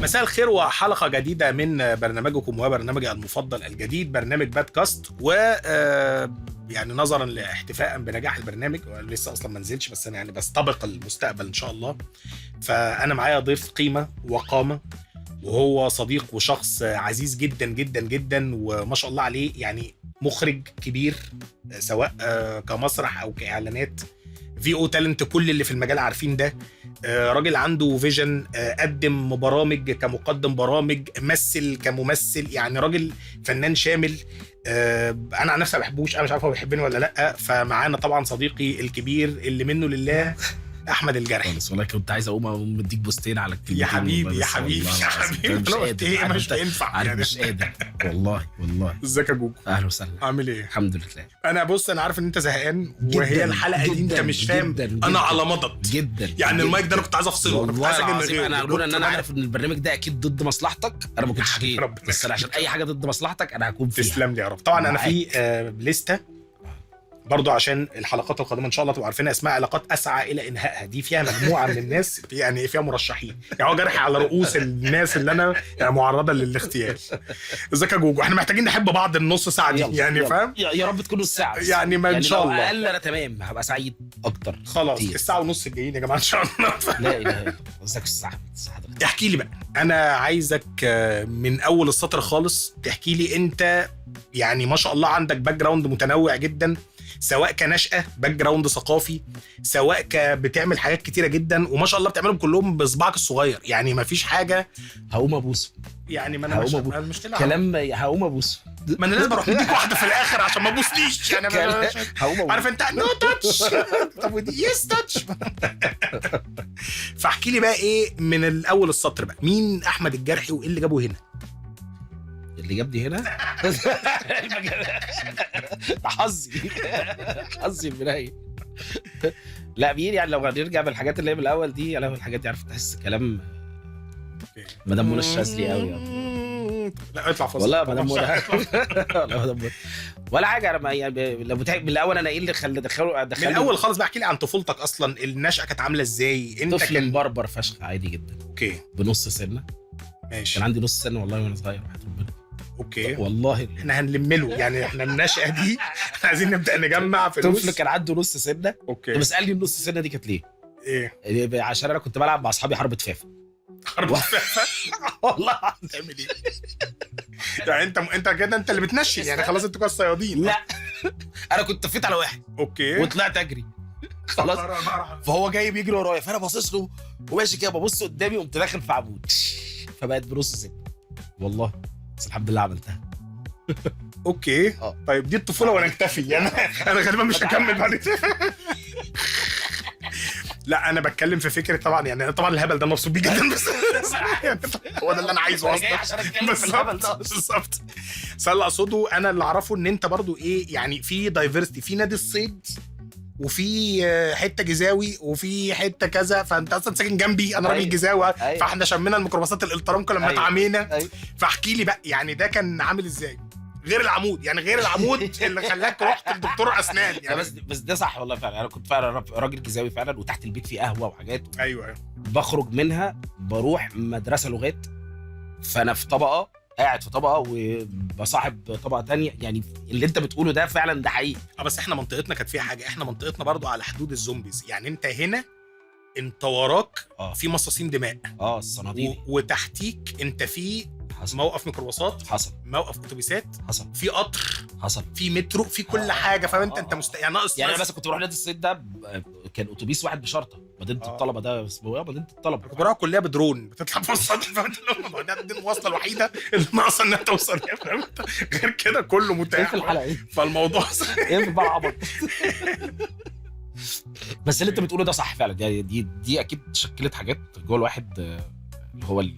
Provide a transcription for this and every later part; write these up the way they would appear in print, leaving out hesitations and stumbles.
مساء الخير وحلقة جديدة من برنامجكم وبرنامجي المفضل الجديد، برنامج بادكاست. و يعني نظرا لاحتفاء بنجاح البرنامج، لسه اصلا ما نزلش بس انا يعني بستبق المستقبل ان شاء الله. فانا معايا ضيف قيمة وقامة، وهو صديق وشخص عزيز جدا جدا جدا، وما شاء الله عليه، يعني مخرج كبير سواء كمسرح او كاعلانات، VO talent، كل اللي في المجال عارفين ده. راجل عنده vision، قدم برامج كمقدم برامج، مثل كممثل، يعني راجل فنان شامل. انا عن نفسي ما بحبوش، انا مش عارف هو بيحبني ولا لا. فمعانا طبعا صديقي الكبير اللي منه لله، احمد الجرحي. خالص والله كنت عايز اقوم مديك بوستين على الكلمتين. يا حبيبي والله يا بس حبيبي والله يا العظيم حبيبي، مش أنا قلت قادر، ايه عارف مش انت- هينفع عارف يعني. مش قادر والله والله. ازيك يا جوجو؟ اهلا وسهلا. عامل ايه؟ الحمد لله. انا بص، انا عارف ان انت زهقان، جداً، وهي الحلقة دي انت جداً، مش فاهم. جداً، انا جداً. على مضض جدا يعني جداً. المايك ده انا كنت عايز افصله، انا كنت والله عايز اجي من العظيم غيره. انا لولا ان انا عارف ان البرنامج ده اكيد ضد مصلحتك انا ما كنتش جيت، ربنا بس انا عشان اي حاجة ضد مصلحتك انا هكون فيها. تسلم لي يا رب. طبعا انا معاك. في لستة برضو عشان الحلقات القادمة ان شاء الله تبقوا عارفينها، اسمها علاقات اسعى الى انهائها. دي فيها مجموعة من الناس، يعني فيها مرشحين، يعني هو جرح على رؤوس الناس اللي انا يعني معرضه للاغتيال. ازيك يا جوجو؟ احنا محتاجين نحب بعض النص ساعة دي يلا، يعني يلا. فاهم؟ يا رب تكون نص ساعة بس. يعني ما ان شاء لو الله اقل انا تمام، هبقى سعيد اكتر. خلاص كتير. الساعة ونص الجايين يا جماعة ان شاء الله. لا اله الا الله. ازيك يا استاذ احمد؟ ازي حضرتك؟ احكي لي بقى، انا عايزك من اول السطر خالص تحكي لي انت، يعني ما شاء الله عندك background متنوع جدا، سواء كنشأة background ثقافي، سواء بتعمل حاجات كتيرة جدا، وما شاء الله بتعملهم كلهم بصباعك الصغير، يعني ما فيش حاجة. هقوم ابوسه. يعني ما انا هقوم مش أبوس. المشكلة كلام هقوم ابوسه. ما انا لازم اروح مديك واحدة في الاخر عشان ما تبوسنيش يعني أنا هقوم ابوسه. عارف انت no touch، طب ودي yes touch. فاحكي لي بقى ايه من الاول السطر بقى، مين احمد الجرحي وايه اللي جابه هنا؟ اللي جابني هنا ده حظي، حظي المنيل. لا مين يعني، لو هنرجع بالحاجات اللي هي من الاول دي، انا الحاجات دي عارف تحس كلام مدام منى الشاذلي قوي يعني. لا اطلع فاصل. والله مدام منى، والله مدام منى ولا حاجه. انا يعني لو بتحكي من الاول انا ايه اللي خلى دخلوا من دخلوا الاول خالص بقى احكي لي عن طفولتك اصلا، النشأة كانت عامله ازاي؟ انت طفل كان مبربر فشخ عادي جدا. okay. بنص سنه. ماشي. كان عندي نص سنة والله وانا صغير، وحياة ربنا. okay. والله. احنا هنلم له يعني، احنا النشأة دي احنا عايزين نبدأ نجمع فلوس. طفل كان عنده نص سنه. okay. طب اسالني النص سنة دي كانت ليه؟ ايه؟ عشان انا كنت بلعب مع اصحابي حرب فافا. حرب فافا؟ والله العظيم. تعمل ايه؟ يعني انت كده انت اللي بتنشن يعني، خلاص انتوا كده الصيادين. لا انا كنت طفيت على واحد. okay. وطلعت اجري خلاص، فهو جاي بيجري ورايا، فانا باصص له وماشي كده، ببص قدامي قمت داخل في عمود، فبقت بنص سنة والله، بس الحمد لله عملتها. okay. طيب دي الطفولة ونكتفي يعني، انا غالبا مش هكمل بعد كده. لا انا بتكلم في فكرة طبعا، يعني طبعا الهبل ده مبسوط بيه جدا، بس يعني هو ده اللي انا عايزه أنا جاي اصلا. عشان اتكلم في الهبل ده. بالظبط بالظبط. بس اللي اقصده انا اللي اعرفه ان انت برضو ايه، يعني في diversity في نادي الصيد، وفي حتة جزاوي، وفي حتة كذا، فانت اصلا ساكن جنبي، انا راجل جزاوي. فاحنا شمينا الميكروباصات الالترامكو لما اتعمينا. فاحكي لي بقى يعني ده كان عامل ازاي؟ غير العمود، يعني غير العمود اللي خلاك رحت لدكتور اسنان لا يعني. بس ده صح والله فعلا، انا كنت فعلا راجل جزاوي فعلا، وتحت البيت في قهوة وحاجات. ايوه. بخرج منها بروح مدرسه لغات، فانا في طبقه، قاعد في طبقه وبصاحب طبقه تانية، يعني اللي انت بتقوله ده فعلا ده حقيقي. اه بس احنا منطقتنا كانت فيها حاجة، احنا منطقتنا برضو على حدود ال zombies، يعني انت هنا انت وراك في مصاصين دماء. اه الصناديق. وتحتيك انت في حصل. موقف ميكروباصات. حصل. موقف اتوبيسات. حصل. في قطر. حصل. في مترو، في كل حاجة، فاهم انت؟ انت يعني ناقص يعني انا بس. بس كنت بروح نادي الصيد ده كان اتوبيس واحد بشرطه مدينة الطلبة، ده اسمه ايه؟ مدينة الطلبة. كنت بروح الكلية بدرون بتطلع فوق السطح، فاهم انت؟ اللي هو ده دي المواصلة الوحيدة اللي ناقصه انها توصل، فاهم انت؟ غير كده كله ايه متاح. في الحلقة ايه؟ فالموضوع ايه في بقى عبط. بس اللي انت بتقوله ده صح فعلا، دي اكيد شكلت حاجات جوه الواحد، اللي هو ال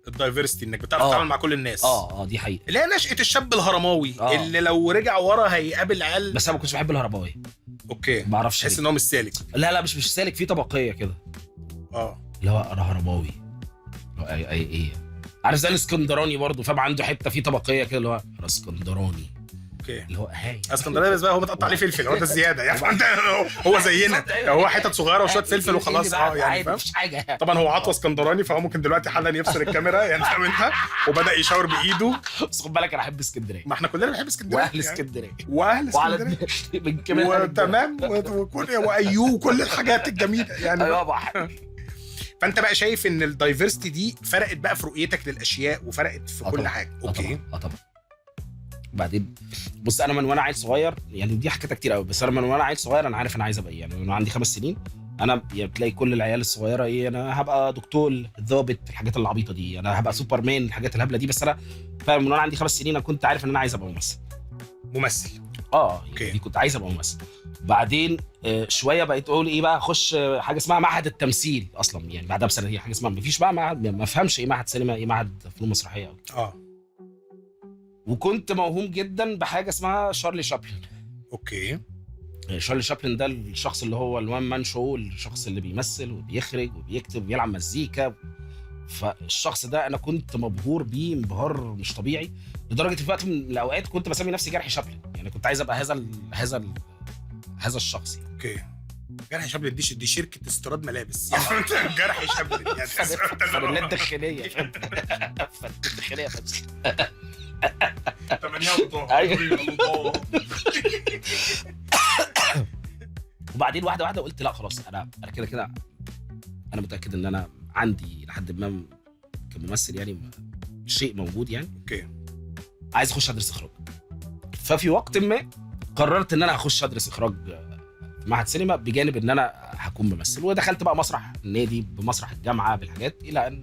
diversity، انك بتعرف تتعامل مع كل الناس. اه دي حقيقة. اللي هي نشأة الشاب الهرماوي اللي لو رجع ورا هيقابل عيال. بس انا ما كنتش بحب الهرماوي. okay. ما اعرفش تحس ليه. ان هو مش سالك. لا لا مش سالك، في طبقية كده. اللي هو انا هرماوي، اللي هو اي اي ايه، عارف زي الاسكندراني برضه، فاهم؟ عنده حتة في طبقية كده، اللي هو انا اسكندراني. okay. okay. اللي هو هاي اسكندراني بس بقى هو متقطع عليه فلفل، هو ده الزيادة يعني. هو زينا، هو حتت صغيرة وشوية فلفل وخلاص. يعني فاهم؟ مفيش حاجة. طبعا هو عطوه اسكندراني، فهو ممكن دلوقتي حالا يفصل الكاميرا يعني، فاهم انت، وبدا يشاور بايده. بس خد بالك انا احب اسكندرية. ما احنا كلنا بنحب اسكندرية واهل اسكندرية، واهل اسكندرية وتمام وكل وايوة وكل الحاجات الجميلة يعني. ايوه. فانت بقى شايف ان ال diversity دي فرقت بقى في رؤيتك للاشياء وفرقت في كل حاجة. okay. طبعا. بعدين بص، انا من وانا عيل صغير يعني، دي حكيتها كتير قوي، بس انا من وانا عيل صغير انا عارف انا عايز ابقى ايه يعني. وانا عندي 5 سنين انا يعني بتلاقي كل العيال الصغيرة ايه، انا هبقى دكتور، ضابط، الحاجات العبيطه دي، انا هبقى سوبرمان، الحاجات الهبلة دي. بس انا فعلا من وانا عندي 5 سنين انا كنت عارف ان انا عايز ابقى ممثل. يعني دي كنت عايز ابقى ممثل. بعدين شوية بقيت اقول ايه بقى، اخش حاجة اسمها معهد التمثيل اصلا يعني. بعدها بسنة هي حاجة اسمها، مفيش بقى معهد، ما افهمش ايه معهد سينما، ايه معهد فنون مسرحية. وكنت موهوم جدا بحاجة اسمها شارلي شابلن. okay. شارلي شابلن ده الشخص اللي هو ال one man show، الشخص اللي بيمثل وبيخرج وبيكتب وبيلعب مزيكا. فالشخص ده انا كنت مبهور بيه انبهار مش طبيعي، لدرجة في وقت من الاوقات كنت بسمي نفسي جرحي شابلن يعني. كنت عايز ابقى هذا الشخص يعني. okay. جرحي شابلن دي شركة استيراد ملابس يعني. جرحي شابلن يعني فانلات داخلية، فانلات داخلية. 8. وبعدين واحدة واحدة قلت لا خلاص، انا كده كده انا متاكد ان انا عندي لحد ما كممثل يعني شيء موجود يعني. okay. عايز اخش ادرس اخراج. ففي وقت ما قررت ان انا هخش ادرس اخراج في معهد سينما، بجانب ان انا هكون ممثل. ودخلت بقى مسرح النادي، بمسرح الجامعة، بالحاجات، الى ان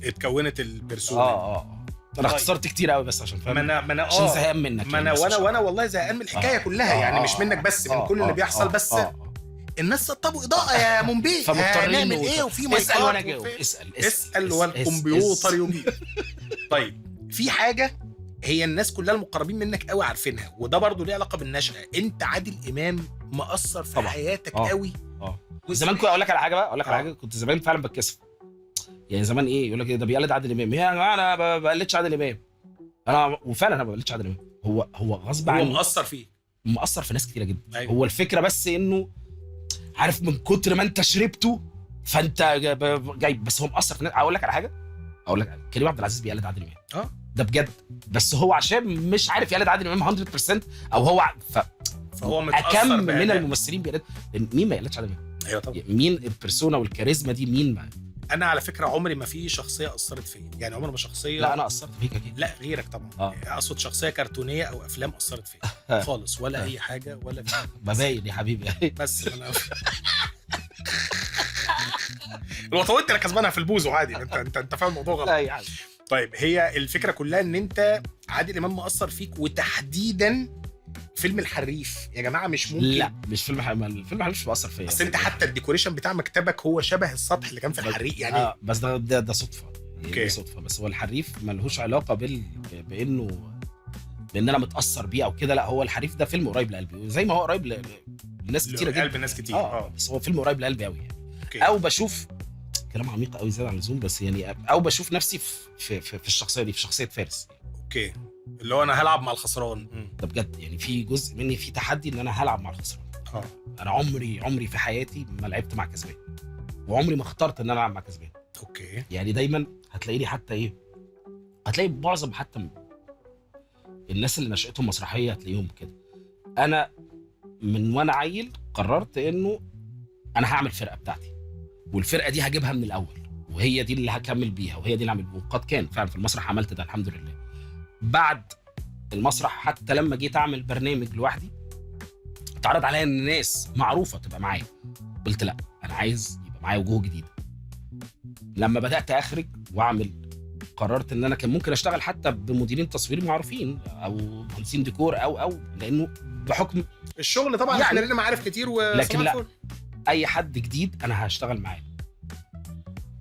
اتكونت ال persona. انا اختصرت كتير قوي بس عشان فاهم، ما انا عشان زهقان منك. ما انا وانا والله زهقان من الحكاية كلها يعني، مش منك بس، من كل اللي بيحصل. بس الناس سطبوا اضاءه يا مومبي، هنعمل ايه؟ وفي مايكات، اسال وانا جاوب. اسال والكمبيوتر يجيب. طيب في حاجة هي الناس كلها المقربين منك قوي عارفينها، وده برضو ليه علاقة بالنشأة. انت عادل امام مأثر في حياتك قوي. زمان كنت اقول لك على حاجة بقى، اقول لك على حاجة، كنت زمان فعلا بتكسف يعني. زمان ايه يقول لك ده بيقلد عادل امام، يا جماعة انا ما بقلدش عادل امام. انا وفعلا انا ما بقلدش عادل امام. هو غصب عني هو مأثر فيه، مأثر في ناس كتيرة جدا. أيوة. هو الفكرة بس انه عارف من كتر ما انت شربته فانت جايب، بس هو مأثر في ناس. اقول لك على حاجة، اقول لك كريم عبد العزيز بيقلد عادل امام. ده بجد، بس هو عشان مش عارف يقلد عادل امام 100%، او هو فهو متأثر. كم من الممثلين بيقلد؟ مين ما يقلدش عادل امام؟ ايوه طبعا. مين ال persona والكاريزما دي؟ مين ما انا على فكرة عمري ما في شخصية اثرت فيا يعني، عمري ما شخصية. لا انا اثرت فيك اكيد. لا غيرك طبعا. اقصد شخصية كرتونيه او افلام اثرت فيا خالص، ولا اي حاجة ولا ببين يا حبيبي. بس انا الوطوات انا كسبانها في البوزو عادي. انت انت فاهم الموضوع غلط. يعني. طيب هي الفكرة كلها ان انت عادل امام مأثر فيك، وتحديدا فيلم الحريف يا جماعة. مش ممكن. لا مش فيلم الفيلم الحريف مش مأثر فيا. بس انت حتى ال decoration بتاع مكتبك هو شبه السطح اللي كان في الحريق يعني. بس ده صدفة يعني. صدفة. بس هو الحريف ملهوش علاقة بانه بان انا متاثر بيه او كده. لا هو الحريف ده فيلم قريب لقلبي، زي ما هو قريب لناس كتيرة جدا، قلب ناس كتير. بس هو فيلم قريب لقلبي قوي يعني. او بشوف كلام عميق قوي زيادة عن اللزوم، بس يعني او بشوف نفسي في في الشخصية دي، في شخصية فارس. okay. اللي هو انا هلعب مع الخسران. ده بجد يعني في جزء مني في تحدي ان انا هلعب مع الخسران. انا عمري في حياتي ما لعبت مع كسبان، وعمري ما اخترت ان انا العب مع كسبان. okay. يعني دايما هتلاقيني حتى ايه، هتلاقي معظم حتى الناس اللي نشأتهم مسرحية هتلاقيهم كده. انا من وانا عيل قررت انه انا هعمل فرقه بتاعتي، والفرقة دي هجيبها من الاول، وهي دي اللي هكمل بيها، وهي دي اللي هعمل. وقد كان فعلا في المسرح عملت ده الحمد لله. بعد المسرح حتى لما جيت اعمل برنامج لوحدي، اتعرض عليا ان ناس معروفة تبقى معايا، قلت لا انا عايز يبقى معايا وجوه جديدة. لما بدات اخرج واعمل، قررت ان انا كان ممكن اشتغل حتى بمديرين تصوير معروفين او مهندسين ديكور او لانه بحكم الشغل طبعا يعني احنا لنا معارف كتير لكن لا، اي حد جديد انا هشتغل معاه.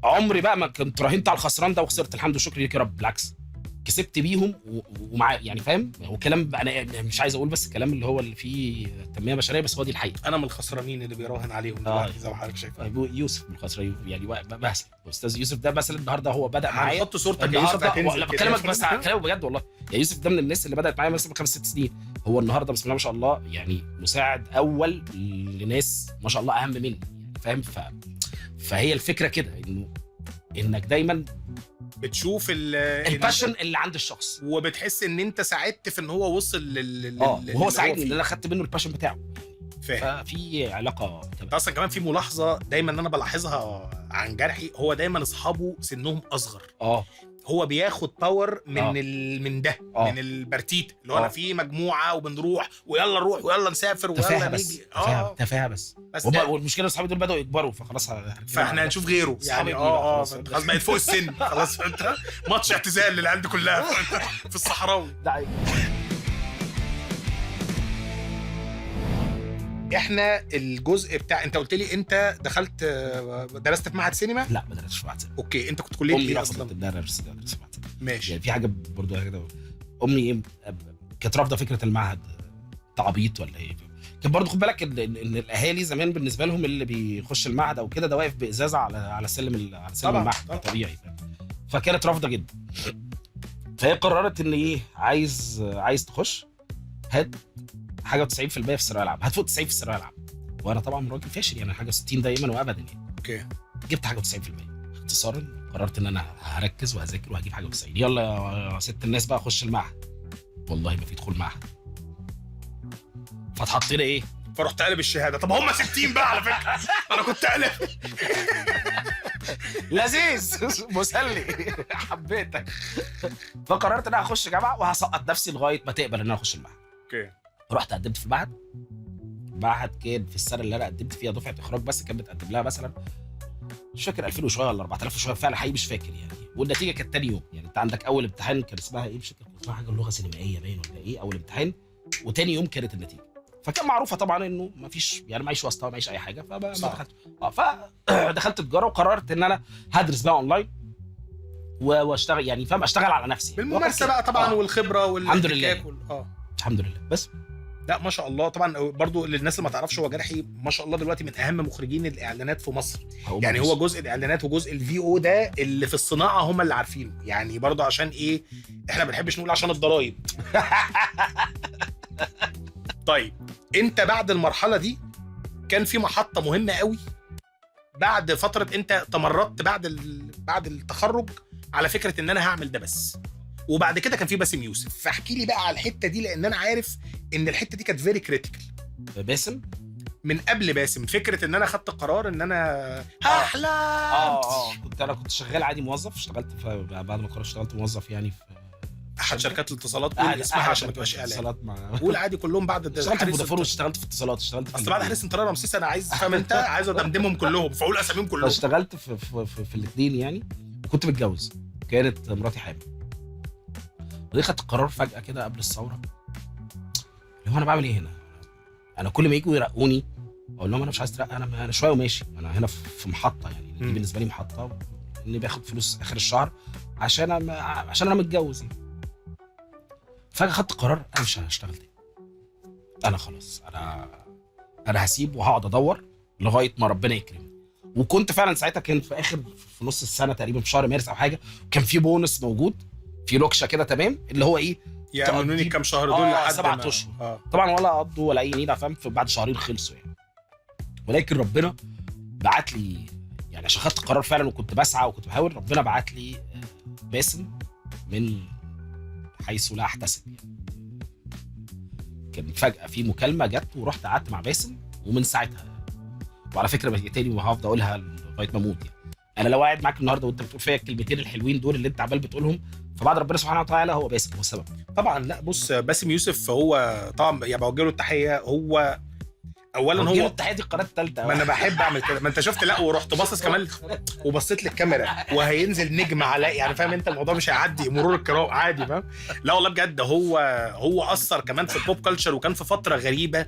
عمري بقى ما كنت راهنت على الخسران ده وخسرت، الحمد لله شكرا ليك يا رب، بالعكس كسبت بيهم ومع يعني فاهم. هو كلام انا مش عايز اقول، بس الكلام اللي هو اللي فيه تنمية بشرية، بس هو دي الحقيقة. انا من الخسرانين اللي بيراهن عليهم دلوقتي زي ما حضرتك شايف. يوسف من الخسرانين يعني، مثلا استاذ يوسف ده مثلا النهارده هو بدا معايا. هنحط صورتك يا يوسف هتنزل. بكلمك بس على كلامه بجد والله يعني يوسف ده من الناس اللي بدات معايا مثلا من 5 6 سنين، هو النهارده بسم الله ما شاء الله يعني مساعد اول لناس ما شاء الله اهم مني يعني، فاهم؟ فهي الفكرة كده، انه انك دايما بتشوف ال passion اللي عند الشخص، وبتحس ان انت ساعدت في ان هو وصل لل وهو ساعدني ان انا خدت منه ال passion بتاعه. فاهم. ففي علاقة. اصلا كمان في ملاحظة دايما انا بلاحظها عن جرحي، هو دايما اصحابه سنهم اصغر. هو بياخد power من من ده، من البرتيت اللي هو انا في مجموعة وبنروح ويلا نروح ويلا نسافر ويلا نيجي. تفاهه بس. والمشكلة اصحابي دول بداوا يكبروا، فخلاص فاحنا هنشوف غيره يعني. خلاص بقت فوق السن خلاص، انت ماتش اعتزال للعيال دي كلها في الصحراوي. احنا الجزء بتاع انت قلت لي انت دخلت درست في معهد سينما؟ لا ما درستش في معهد سينما. okay، انت كنت كليه ايه اصلا؟ درست في معهد سينما. ماشي. يعني في حاجة برضو كده، امي كانت رافضه فكرة المعهد، تعبيط ولا ايه؟ كان برضو خد بالك ان الاهالي زمان بالنسبة لهم اللي بيخش المعهد او كده ده واقف بازازه على سلم على سلم المعهد طبيعي، فكانت رافضه جدا. فهي قررت ان ايه، عايز تخش هات حاجة 90% في الثانوية العامة، هتفوت 90 في الثانوية العامة. وانا طبعا راجل فاشل يعني، حاجة 60 دايما وابدا يعني. okay، جبت حاجة 90% اختصارا. قررت ان انا هركز وهذاكر وهجيب حاجة 90. يلا يا ست الناس بقى اخش المعهد. والله ما في دخول معهد. فاتحطينا ايه، فرحت قلب الشهادة. طب هم 60 بقى على فكرة، انا كنت قلب. لذيذ مسلي، حبيتك. فقررت ان انا هخش جامعه وهسقط نفسي لغاية ما تقبل ان انا اخش المعهد. okay، رحت قدمت في المعهد. المعهد كان في السنة اللي انا قدمت فيها دفعه اخراج بس، كانت بتقدم لها مثلا مش فاكر 2000 وشوية ولا 4000 وشوية، فعلا حقيقي مش فاكر يعني. والنتيجة كانت تاني يوم يعني. انت عندك اول امتحان كان اسمها ايه، مش فاكر اسمها، حاجة لغة سينمائية باين ولا ايه، اول امتحان، وتاني يوم كانت النتيجة. فكان معروفة طبعا انه ما فيش يعني، معيش واسطه معيش اي حاجة، فما دخلت. فدخلت تجارة وقررت ان انا هدرس بقى اونلاين واشتغل يعني، فاهم، اشتغل على نفسي بالممارسة بقى طبعا والخبرة والحمد لله. الحمد لله. بس لا ما شاء الله طبعا برضو للناس اللي ما تعرفش، هو جرحي ما شاء الله دلوقتي من اهم مخرجين الاعلانات في مصر. يعني هو جزء الاعلانات وجزء ال VO ده اللي في الصناعة هم اللي عارفينه يعني. برضو عشان ايه، احنا ما بنحبش نقول عشان الضرايب. طيب انت بعد المرحلة دي كان في محطة مهمة قوي بعد فترة انت تمردت بعد التخرج على فكرة ان انا هعمل ده بس، وبعد كده كان في باسم يوسف. فاحكي لي بقى على الحتة دي، لان انا عارف ان الحتة دي كانت very critical. باسم من قبل باسم، فكرة ان انا خدت قرار ان انا هحلم. كنت شغال عادي موظف، اشتغلت بعد ما اتخرجت اشتغلت موظف يعني في احد شركات الاتصالات. قول اسمها عشان ما تبقاش اعلان. قول عادي كلهم. بعد اشتغلت في فودافون واشتغلت في اتصالات، اشتغلت في اصل بعد حارس انترا رمسيس انا عايز، فاهم انت، عايز ادمدمهم كلهم، فاقول اساميهم كلهم. اشتغلت في في, في, في الاثنين يعني. وكنت متجوز، كانت مراتي حامل. ودي خدت قرار فجأة كده قبل الثورة، اللي هو أنا بعمل إيه هنا؟ أنا كل ما يجوا يرقوني أقول لهم أنا مش عايز أترقى، أنا شوية وماشي، أنا هنا في محطة يعني. دي بالنسبة لي محطة، إني باخد فلوس آخر الشهر عشان أنا متجوز يعني. فجأة خدت قرار أنا مش هشتغل تاني، أنا خلاص أنا هسيب وهقعد أدور لغاية ما ربنا يكرمني. وكنت فعلا ساعتها كان في آخر في نص السنة تقريبا في شهر مارس أو حاجة، كان في بونص موجود في لوكشه كده تمام، اللي هو ايه، يأمنوني كام شهر دول لحد 7 اشهر. طبعا ولا قضوا ولا اي نيله، فاهم، بعد شهرين خلصوا يعني. ولكن ربنا بعت لي يعني، عشان خدت قرار فعلا وكنت بسعى وكنت بحاول، ربنا بعت لي باسم من حيث لا احتسب يعني. كان فجأة في مكالمة جت ورحت قعدت مع باسم، ومن ساعتها وعلى فكرة تاني وهفضل اقولها لغاية ما اموت يعني، انا لو قاعد معاك النهارده وانت بتقول فيا الكلمتين الحلوين دول اللي انت عمال بتقولهم، فبعد ربنا سبحانه وتعالى هو باسم هو السبب طبعا. لا بص، باسم يوسف هو طبعا يعني بوجه له التحية. هو اولا هو التحية دي القناة الثالثة، ما انا بحب اعمل كده. ما انت شفت، لا ورحت باصص كمان وبصيت للكاميرا وهينزل نجم علاء يعني، فاهم انت الموضوع مش هيعدي مرور الكرام عادي، فاهم. لا والله بجد هو اثر كمان في ال pop culture، وكان في فترة غريبة،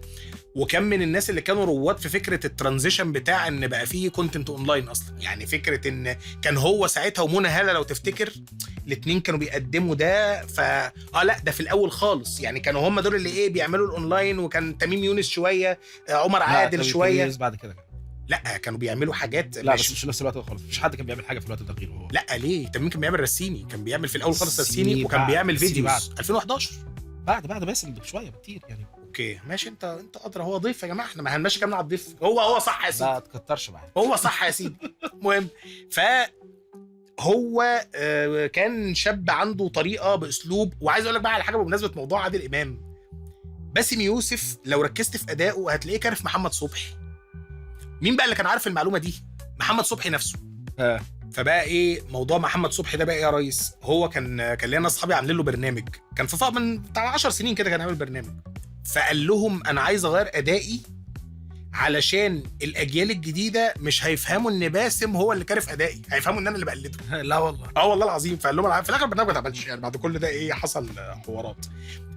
وكان من الناس اللي كانوا رواد في فكرة ال transition بتاع ان بقى فيه content online اصلا. يعني فكرة ان كان هو ساعتها ومنى هاله لو تفتكر الاثنين كانوا بيقدموا ده، ف لا ده في الاول خالص يعني، كانوا هم دول اللي ايه بيعملوا الاونلاين، وكان تميم يونس شوية، عمر عادل شوية بعد كده. لا كانوا بيعملوا حاجات. لا بس مش في نفس الوقت خالص، مفيش حد كان بيعمل حاجة في الوقت ده غيره هو. لا ليه؟ طب مين كان بيعمل رسيني؟ كان بيعمل في الاول خالص رسيني، وكان بيعمل videos 2011 بعد باسم بشوية بكتير يعني. okay ماشي، انت ادرى، هو ضيف يا جماعة، احنا ما هنمشي كمان على الضيف. هو صح يا سيدي، ما تكترش معايا، هو صح يا سيدي. المهم ف هو كان شاب عنده طريقه باسلوب. وعايز اقول لك بقى على حاجة بمناسبة موضوع عادل امام، باسم يوسف لو ركزت في ادائه هتلاقيه كارف محمد صبحي. مين بقى اللي كان عارف المعلومة دي؟ محمد صبحي نفسه. فبقى ايه موضوع محمد صبحي ده بقى يا ريس؟ هو كان ليا ناس اصحابي عاملين له برنامج، كان في من بتاع 10 سنين كده كان عامل برنامج، فقال لهم انا عايز اغير ادائي علشان الاجيال الجديدة مش هيفهموا ان باسم هو اللي كارف ادائي، هيفهموا ان انا اللي بقلده. لا والله، والله العظيم. فقال لهم في الاخر البرنامج ما اتعملش يعني، بعد كل ده ايه حصل حوارات.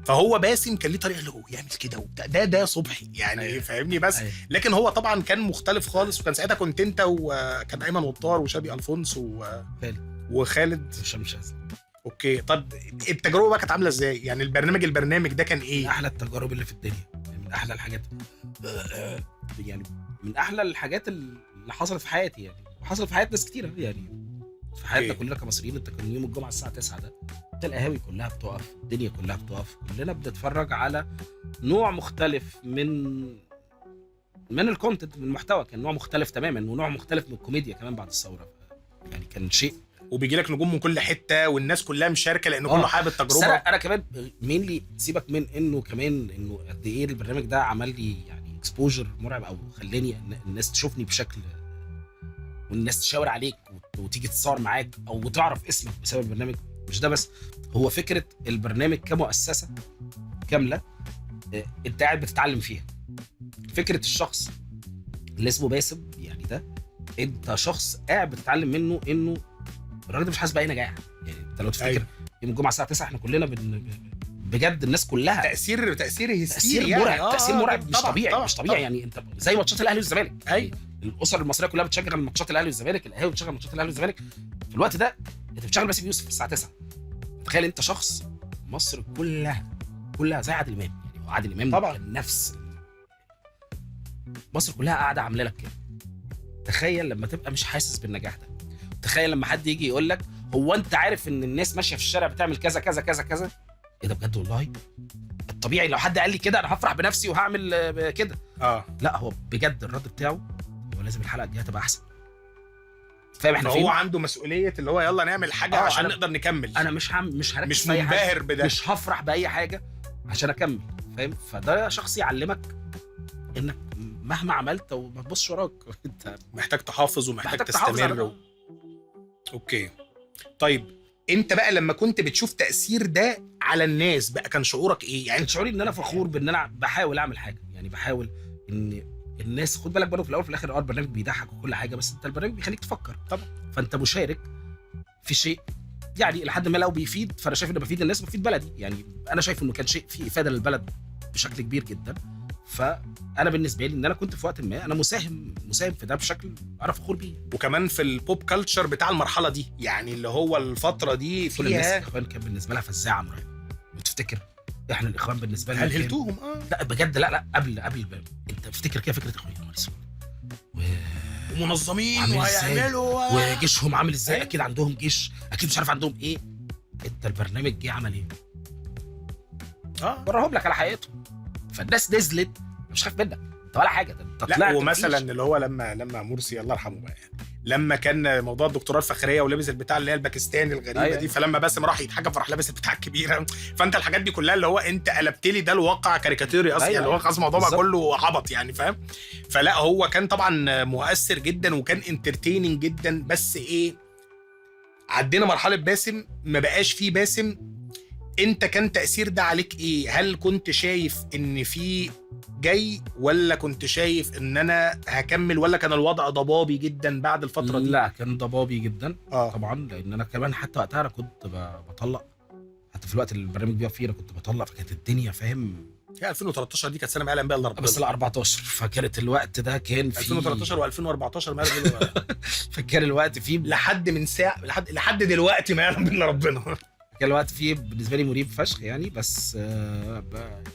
فهو باسم كان ليه طريقه اللي هو يعمل كده وبتاع، ده صبحي يعني. أيوة. فاهمني بس. أيوة. لكن هو طبعا كان مختلف خالص، وكان ساعتها كنت انت وكان ايمن وطار وشادي الفونس وخالد شمشاز. okay طب التجربة بقى كانت عامله ازاي يعني؟ البرنامج ده كان ايه؟ من احلى التجارب اللي في الدنيا، من احلى الحاجات يعني، من احلى الحاجات اللي حصلت في حياتي يعني، وحصلت في حياة ناس كتيرة يعني، في حياتنا كلنا كمصريين. انت كان يوم الجمعة الساعة 9 ده القهاوي كلها بتقف، الدنيا كلها بتقف، كلنا بنتفرج على نوع مختلف من ال content، من المحتوى. كان نوع مختلف تماما، ونوع مختلف من الكوميديا كمان بعد الثورة يعني. كان شيء، وبيجي لك نجوم من كل حتة والناس كلها مشاركة لان كله حابب التجربة. انا كمان mainly سيبك من انه كمان انه قد ايه البرنامج ده عمل لي يعني exposure مرعب، او خلاني الناس تشوفني بشكل، والناس تشاور عليك وتيجي تتصور معاك او تعرف اسمك بسبب البرنامج. مش ده بس، هو فكرة البرنامج كمؤسسة كاملة انت قاعد بتتعلم فيها. فكرة الشخص اللي اسمه باسم يعني، ده انت شخص قاعد بتتعلم منه انه الراجل ده مش حاسس باي نجاح يعني. انت لو تفتكر يوم الجمعة الساعة 9 احنا كلنا بجد الناس كلها تاثير هستيري يعني، مرعب، تاثير مرعب مش طبيعي، طبعًا مش طبيعي طبعًا. يعني انت زي ماتشات الاهلي والزمالك، ايوه الاسر المصرية كلها بتشجع ماتشات الاهلي والزمالك، القهاوي بتشغل ماتشات الاهلي والزمالك. في الوقت ده انت بتشغل باسم يوسف الساعة 9. تخيل انت شخص مصر كلها زي عادل امام يعني، عادل امام طبعا كان نفس مصر كلها قاعدة عامله لك كده. تخيل لما تبقى مش حاسس بالنجاح ده، تخيل لما حد يجي يقول لك هو انت عارف ان الناس ماشية في الشارع بتعمل كذا كذا كذا كذا؟ ايه ده بجد والله؟ الطبيعي لو حد قال لي كده انا هفرح بنفسي وهعمل كده. لا هو بجد الرد بتاعه هو لازم الحلقة الجاية تبقى احسن. فاهم احنا فين؟ هو عنده مسؤولية اللي هو يلا نعمل حاجة عشان نقدر نكمل. انا مش هركز، مش منبهر بده، مش هفرح باي حاجة عشان اكمل، فاهم؟ فده شخص يعلمك انك مهما عملت وما تبصش وراك، انت محتاج تحافظ ومحتاج تستمر. okay طيب انت بقى لما كنت بتشوف تأثير ده على الناس بقى كان شعورك ايه يعني؟ شعوري ان انا فخور بان انا بحاول اعمل حاجة يعني، بحاول ان الناس، خد بالك برضه في الاول وفي الاخر البرنامج بيضحك وكل حاجة، بس انت البرنامج بيخليك تفكر طبعا. فانت مشارك في شيء يعني لحد ما لو بيفيد، فانا شايف انه بفيد الناس وبفيد بلدي يعني. انا شايف انه كان شيء فيه افاده للبلد بشكل كبير جدا. فانا بالنسبة لي ان انا كنت في وقت ما انا مساهم في ده بشكل انا فخور بيه. وكمان في ال pop culture بتاع المرحلة دي يعني، اللي هو الفترة دي فيها كل الناس الاخوان كان بالنسبة لها فزاعه مرعبة. وتفتكر احنا الاخوان بالنسبة لنا هلهلتوهم؟ لا بجد، لا قبل انت افتكر كده فكرة اخوان ومنظمين وهيعملوا وجيشهم عامل ازاي، اكيد عندهم جيش، اكيد مش عارف عندهم ايه. انت البرنامج جه عمل ايه؟ وراهم لك على حقيقتهم. فالناس نزلت مش خايف منك انت ولا حاجة، انت طلعت. لا ومثلا اللي هو لما مرسي الله يرحمه بقى يعني، لما كان موضوع الدكتوراه الفخريه ولبس البتاع اللي هي الباكستاني الغريبة. أيوة. دي، فلما باسم راح يتحكم فراح لابس البتاع الكبيرة. فانت الحاجات دي كلها اللي هو انت قلبت لي ده الواقع كاريكاتيري اصلا. أيوة. يعني هو خلاص الموضوع بقى كله عبط يعني، فاهم؟ فلا هو كان طبعا مؤثر جدا وكان entertaining جدا. بس ايه، عدينا مرحلة باسم، ما بقاش فيه باسم. انت كان تأثير ده عليك ايه؟ هل كنت شايف ان في جاي، ولا كنت شايف ان انا هكمل، ولا كان الوضع ضبابي جدا بعد الفترة دي؟ لا كان ضبابي جدا. طبعا، لان انا كمان حتى وقتها انا كنت بطلق، حتى في الوقت اللي البرنامج بيقف فيه انا كنت بطلق، فكانت الدنيا فاهم. يا 2013 دي كانت سنة ما يعلم بها الا ربنا. بس لا 14، فكانت الوقت ده كان في 2013 و2014 ما يعلم بها. فكان الوقت فيه لحد من ساعة لحد دلوقتي ما يعلم بها الا ربنا. كان الوقت فيه بالنسبة لي مريب فشخ يعني. بس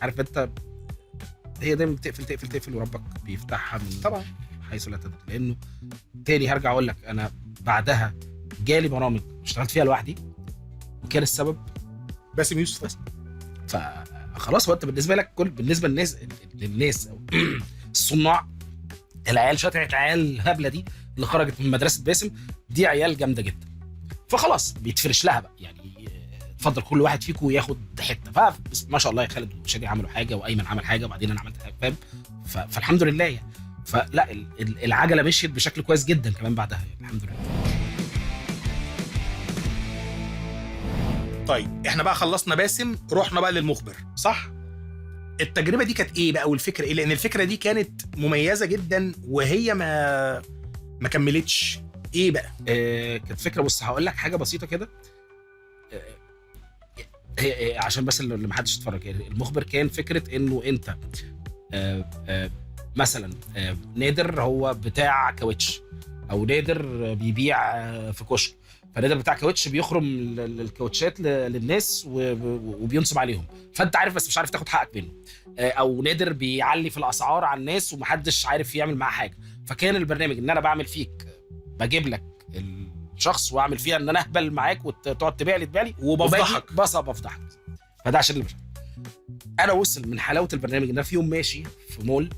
عارف انت، هي دايما بتقفل تقفل تقفل وربك بيفتحها من طبعا حيث لا تدري. لانه تاني هرجع اقول لك، انا بعدها جالي برامج اشتغلت فيها لوحدي، وكان السبب باسم يوسف بس. فخلاص هو انت بالنسبة لك كل بالنسبة للناس او الصناع، العيال شتعه عيال الهبلة دي اللي خرجت من مدرسه باسم دي عيال جامدة جدا، فخلاص بيتفرش لها بقى يعني، اتفضل كل واحد فيكم ياخد حتة. فما شاء الله يا خالد وشادي عملوا حاجة، وايمن عمل حاجة، وبعدين انا عملت حاجة، فاهم؟ فالحمد لله يعني. فلا العجلة مشيت بشكل كويس جدا كمان بعدها يعني، الحمد لله. طيب احنا بقى خلصنا باسم، رحنا بقى للمخبر، صح؟ التجربة دي كانت ايه بقى والفكرة ايه؟ لان الفكرة دي كانت مميزة جدا وهي ما كملتش. ايه بقى؟ كانت فكرة، بص هقول لك حاجة بسيطة كده، هي عشان بس اللي ما حدش اتفرج. يعني المخبر كان فكرة انه انت مثلا نادر هو بتاع كاوتش، او نادر بيبيع في كشك، فنادر بتاع كاوتش بيخرم الكاوتشات للناس وبينصب عليهم، فانت عارف بس مش عارف تاخد حقك منه، او نادر بيعلي في الاسعار على الناس ومحدش عارف يعمل معاه حاجة. فكان البرنامج ان انا بعمل فيك، بجيب لك الشخص واعمل فيها ان انا اهبل معاك وتقعد تبيع لي وبفضحك، بس بفضحك. فده عشان اللي مش انا وصل من حلاوة البرنامج ان انا في يوم ماشي في مول،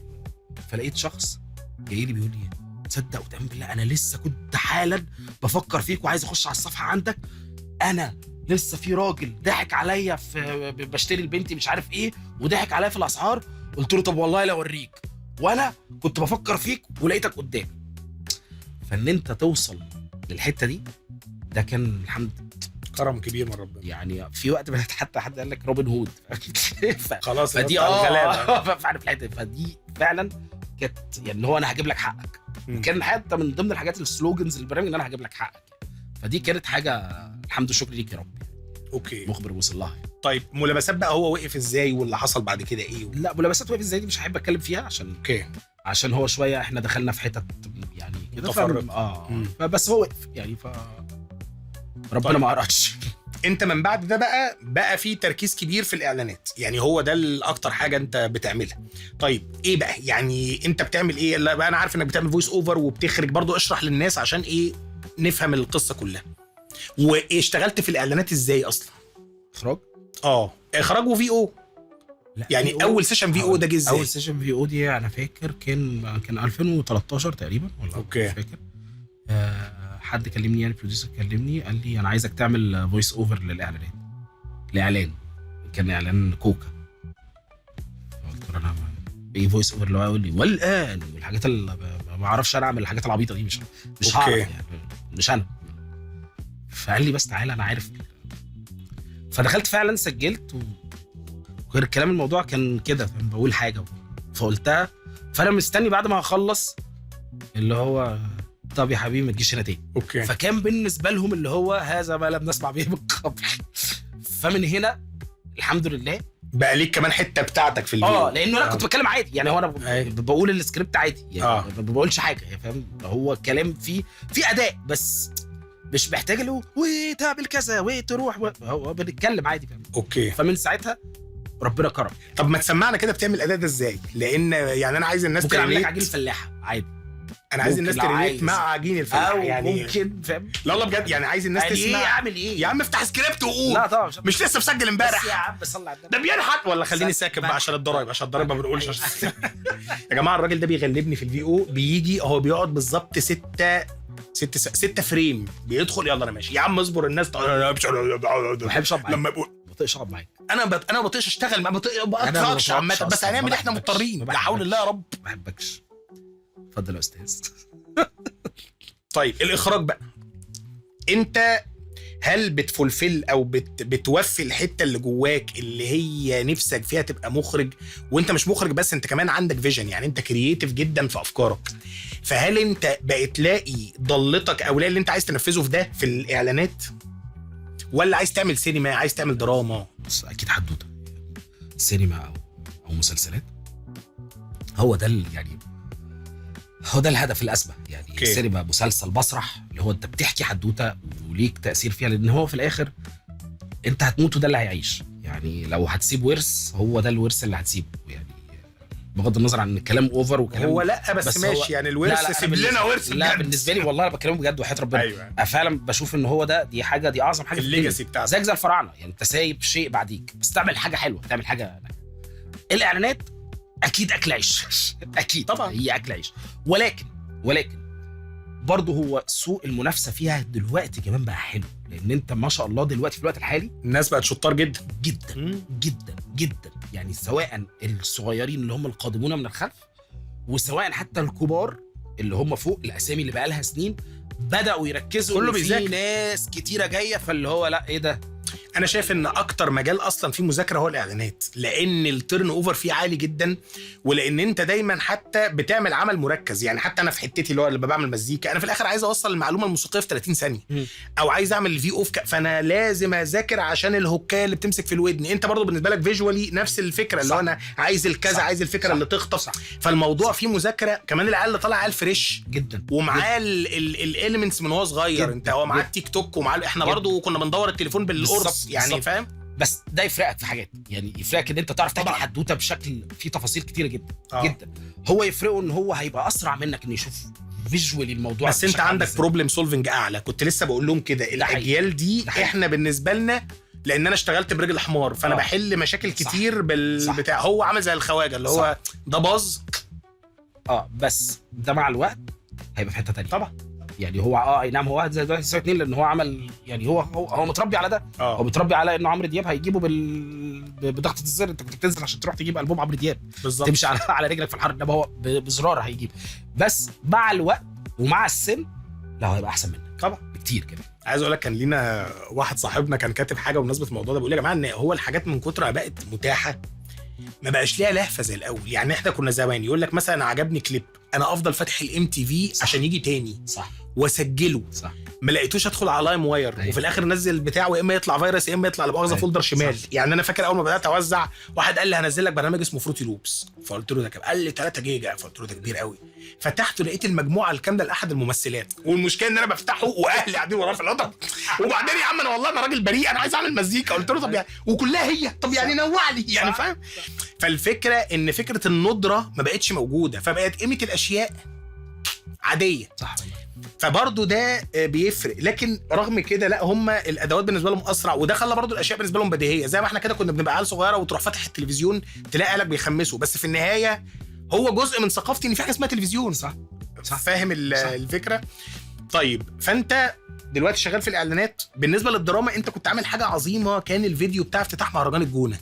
فلقيت شخص جاي لي بيقول لي تصدق وتأمن بالله انا لسه كنت حالا بفكر فيك وعايز اخش على الصفحة عندك، انا لسه في راجل ضحك عليا في بشتري لبنتي مش عارف ايه وضحك عليا في الاسعار، قلت له طب والله لا اوريك، وانا كنت بفكر فيك ولقيتك قدامي. فان انت توصل للحتة دي، ده كان الحمد كرم كبير من ربنا يعني. في وقت حتى حد قال لك روبن هود خلاص فدي فعارف الحتة، فدي فعلا كانت يعني هو انا هجيب لك حقك، وكان حتى من ضمن الحاجات ال slogans البرنامج ان انا هجيب لك حقك، فدي كانت حاجة الحمد لله شكر ليك يا رب. okay، مخبر وصل لها يعني. طيب ملابسات بقى هو وقف ازاي واللي حصل بعد كده ايه؟ لا ملابسات وقف ازاي دي مش هحب اتكلم فيها عشان okay، عشان هو شوية احنا دخلنا في حتت يعني كده بس هو وقف يعني، ف ربنا طيب. ما قرأش. انت من بعد ده بقى في تركيز كبير في الاعلانات، يعني هو ده الاكتر حاجة انت بتعملها. طيب ايه بقى يعني انت بتعمل ايه؟ لا بقى انا عارف انك بتعمل voice over وبتخرج برضو، اشرح للناس عشان ايه نفهم القصة كلها. واشتغلت في الاعلانات ازاي اصلا؟ اخراج؟ اخراج و VO. يعني اول session VO ده جه ازاي؟ اول session VO دي انا فاكر كان 2013 تقريبا، ولا okay مش فاكر. حد كلمني يعني producer كلمني قال لي انا عايزك تعمل voice over للاعلانات، لاعلان كان اعلان كوكا. قلت له انا ايه voice over اللي هو يقول لي والان والحاجات اللي ما اعرفش انا اعمل الحاجات العبيطه دي، مش هعرف يعني، مش انا. فقال لي بس تعالى انا عارف. فدخلت فعلا سجلت، وغير الكلام الموضوع كان كده بقول حاجة فقلتها، فانا مستني بعد ما هخلص اللي هو طب يا حبيبي ما تجيش هنا تاني. okay. فكان بالنسبة لهم اللي هو هذا ما لم نسمع به من قبل. فمن هنا الحمد لله بقى ليك كمان حتة بتاعتك في الفيديو. لانه انا كنت بتكلم عادي يعني، هو انا بقول السكريبت عادي يعني، ما بقولش حاجة يعني، فاهم؟ هو كلام فيه في اداء بس مش محتاج اللي هو وتعمل كذا وتروح هو بنتكلم عادي، فاهم؟ okay. فمن ساعتها ربنا كرم. طب ما تسمعنا كده بتعمل الاداء ده ازاي؟ لان يعني انا عايز الناس ممكن اعمل لك عجين الفلاحة عادي، انا عايز الناس ت relate مع عجين الفلاح يعني، ممكن فاهم؟ لا والله بجد يعني عايز الناس يعني تسمع. ايه اعمل ايه يا عم؟ افتح سكريبت وقول. لا طبعا مش لسه مسجل امبارح يا عم، صلي على النبي. ده بينحت ولا خليني ساكت بقى عشان الضرايب، عشان الضرايب ما بنقولش. يا جماعة الراجل ده بيغلبني في ال VO، بيجي هو بيقعد بالظبط 6 frame بيدخل يلا انا ماشي يا عم اصبر الناس. ما بحبش اقعد لما بقول ما بطيقش اقعد معاك، انا ما بطيقش اشتغل، ما بطيقش عامة، بس هنعمل احنا مضطرين لا حول الله يا رب. ما بحبكش. اتفضل يا استاذ. طيب الاخراج بقى، انت هل بت fulfill او بتوفي الحتة اللي جواك اللي هي نفسك فيها تبقى مخرج؟ وانت مش مخرج بس، انت كمان عندك vision، يعني انت creative جدا في افكارك. فهل انت بقت لاقي ضلتك او لاقي اللي انت عايز تنفذه في ده في الاعلانات، ولا عايز تعمل سينما، عايز تعمل دراما؟ بس اكيد حدوتة سينما او مسلسلات، هو ده يعني هو ده الهدف الاسمى يعني. okay. سينما، مسلسل، مسرح، اللي هو انت بتحكي حدوتة وليك تاثير فيها، لان هو في الاخر انت هتموت وده اللي هيعيش يعني. لو هتسيب ورث هو ده الورث اللي هتسيبه يعني. بغض النظر عن الكلام over وكلام هو لا بس ماشي يعني الورث سيب لنا ورث. لا بالنسبة لي والله انا بكلمه بجد وحياه ربنا. أيوة. فعلا بشوف ان هو ده، دي حاجة، دي اعظم حاجة في ال legacy بتاعتك، زيك زي الفراعنة يعني، انت سايب شيء بعديك بس تعمل حاجة حلوة، تعمل حاجة. الاعلانات اكيد اكل عيش اكيد طبعا هي اكل عيش، ولكن برضه هو سوق المنافسة فيها دلوقتي كمان بقى حلو، لان انت ما شاء الله دلوقتي في الوقت الحالي الناس بقت شطار جدا جدا جدا جدا، يعني سواء الصغيرين اللي هم القادمون من الخلف، وسواء حتى الكبار اللي هم فوق الاسامي اللي بقى لها سنين بداوا يركزوا كله في بيذاكر، ناس كتيرة جاية، فاللي هو لا ايه ده. انا شايف ان اكتر مجال اصلا فيه مذاكرة هو الاعلانات، لان ال turnover فيه عالي جدا، ولان انت دايما حتى بتعمل عمل مركز. يعني حتى انا في حتتي اللي هو اللي بعمل مزيكا، انا في الاخر عايز اوصل المعلومة الموسيقية في 30 ثانية او عايز اعمل VO، فانا لازم اذاكر عشان الهوكايه اللي بتمسك في الودن. انت برضو بالنسبة لك visually نفس الفكرة، اللي هو انا عايز الكذا، عايز الفكرة اللي تخطف. صح. فالموضوع فيه مذاكرة كمان. العيال اللي طالع عيال fresh جدا ومعاه ال elements من هو صغير، انت هو معاه التيك توك ومعاه، احنا برضو كنا بندور التليفون بالقرص يعني، فاهم؟ بس ده يفرقك في حاجات، يعني يفرقك ان انت تعرف تحكي الحدوتة بشكل فيه تفاصيل كتيرة جدا جدا. هو يفرقه ان هو هيبقى اسرع منك ان يشوف visually الموضوع. بس انت عندك problem solving اعلى. كنت لسه بقول لهم كده، الاجيال دي احنا بالنسبة لنا، لان انا اشتغلت برجل حمار، فانا بحل مشاكل كتير بالبتاع. هو عامل زي الخواجه اللي هو ده باظ بس ده مع الوقت هيبقى في حتة ثانية طبعا. يعني هو اي نعم هو واحد زي دلوقتي 2، لان هو عمل يعني هو متربي على ده. هو متربي على انه عمرو دياب هيجيبه بضغطه الزر. انت كنت بتنزل عشان تروح تجيب البوم عمرو دياب بالظبط، تمشي على رجلك في الحر، انما هو بزرار هيجيب. بس مع الوقت ومع السن لا، هو هيبقى احسن منك طبعا بكتير كده. عايز اقول لك كان لينا واحد صاحبنا كان كاتب حاجة بمناسبة الموضوع ده، بيقول يا جماعة ان هو الحاجات من كتر ما بقت متاحة ما بقاش ليها لهفة زي الاول. يعني احنا كنا زمان يقول لك مثلا عجبني كليب، انا افضل فاتح ال MTV عشان يجي تاني، صح، واسجله، صح، ما لقيتوش ادخل على LimeWire. أيوة. وفي الاخر نزل بتاعه، يا اما يطلع فيروس يا اما يطلع لمؤاخذه أيوة. folder شمال. صح. يعني انا فاكر اول ما بدات اوزع، واحد قال لي هنزل لك برنامج اسمه Fruity Loops، فقلت له ده كام؟ قال لي 3 جيجا، فقلت له ده كبير قوي. فتحته لقيت المجموعة الكاملة لاحد الممثلات، والمشكلة ان انا بفتحه واهلي قاعدين وراه في القطر. وبعدين يا عم انا والله انا راجل بريء، انا عايز اعمل مزيكا. قلت له طب يعني وكلها هي، طب يعني نوع لي يعني، فاهم؟ فالفكرة ان فكرة الندرة ما بقتش موجودة، فبقت قيمة الاشياء عادية. صح. فبرضه ده بيفرق. لكن رغم كده لا، هم الادوات بالنسبة لهم اسرع، وده خلى برضه الاشياء بالنسبة لهم بديهية. زي ما احنا كده كنا بنبقى عيال صغيرة وتروح فاتح التلفزيون تلاقي اهلك بيخمسوا، بس في النهاية هو جزء من ثقافتي ان في حاجة اسمها تلفزيون. صح. صح. فاهم الفكرة؟ طيب فانت دلوقتي شغال في الاعلانات. بالنسبة للدراما انت كنت عامل حاجة عظيمة، كان الفيديو بتاع افتتاح مهرجان الجونه.